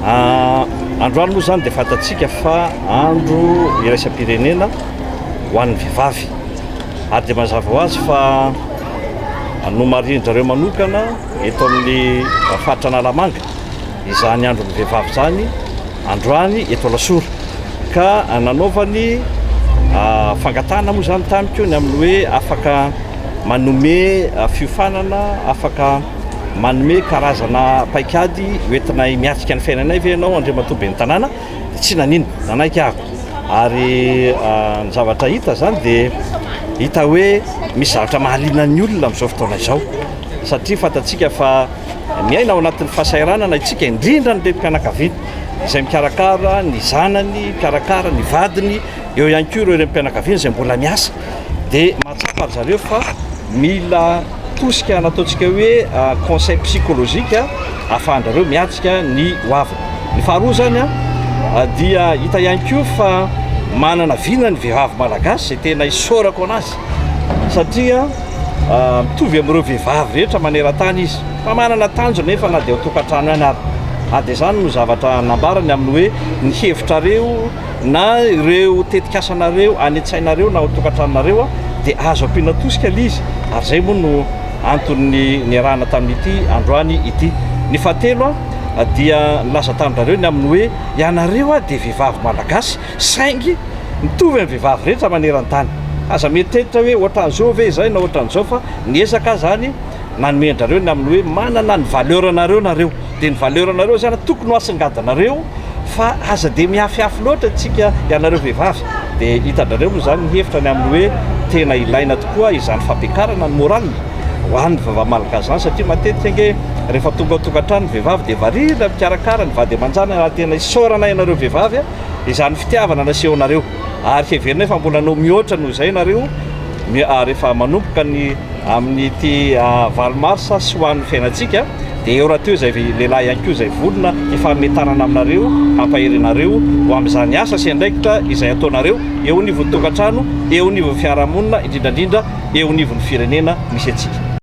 Androany moa izany dia fantatsika fa andro iraisam-pirenena ho an'ny vehivavy ary dia mazava ho azy fa nomarihin-dry zareo manokana eto amin'ny faritra Analamanga izany andron'ny vehivavy izany androany eto Alasora ka nanaovany fangatahana moa izany tamiko ny amin'ny hoe afaka manome fiofanana, afaka manome karazana paikady hoentinay miatrika ny fiainanay ve ianao Andriamatoa Ben'ny Tanàna? Dia tsy naninona, nanaiky aho. Ary ny zavatra hita izany dia hita hoe misy zavatra mahaliana ny olona amin'izao fotoana izao satria fantatsika fa miaina ao anatin'ny fahasahiranana isika, indrindra ny renim-pianakaviana izay mikarakara ny zanany, mikarakara ny vadiny, eo ihany koa ireo renim-pianakaviana izay mbola miasa. Dia mahatsapa ry zareo fa mila tosika nataontsika hoe conseil psychologique ahafahan-drareo miatrika ny hoaviny. Ny faharoa izany dia hita ihany koa fa manana vina ny vehivavy malagasy izay tena isaorako anazy satria mitovy amin'ireo vehivavy rehetra maneran-tany izy fa manana tanjona nefa na dia ao an-tokantrano ihany ary. Ary dia izany no zavatra nambarany amin'ny hoe ny hevitrareo na ireo tetikasanareo any an-tsainareo na ao an-tokantranonareo dia azo ampiana tosika ilay izy ary izay moa no anton'ny niarahana tamin'ity androany ity. Ny fahatelo dia nilaza tamin-drareo ny amin'ny hoe ianareo dia vehivavy malagasy saingy mitovy amin'ny vehivavy rehetra maneran-tany. Aza mieritreritra hoe ohatran'izao ve izay na ohatran'izao fa niezaka aho izany nanome an-drareo ny amin'ny hoe manana ny valeur-nareo nareo. Dia ny valeur-nareo izany tokony ho asongadinareo fa aza dia mihafihafy loatra tsika ianareo vehivavy. Dia hitan-drareo moa izany ny hevitra ny amin'ny hoe tena ilaina tokoa izany fampiakarana ny moral ho an'ny vehivavy malagasy izany satria matetika ange rehefa tonga ao an-tokantrano ny vehivavy dia variana mikarakara ny vady aman-janany ary tena isaorana ianareo vehivavy izany fitiavana nasehonareo ary heverinay fa mbola hanao mihoatra noho izay nareo rehefa manomboka ny Amin'ity 8 marsa sy ho an'ny fiainantsika dia eo rahateo izay lehilahy ihany koa izay vonona hifanome tanana aminareo hampahery anareo ho amin'izany asa sy andraikitra izay ataonareo eo anivon'ny tokantrano, eo anivon'ny fiarahamonina, indrindra indrindra eo anivon'ny firenena misy antsika.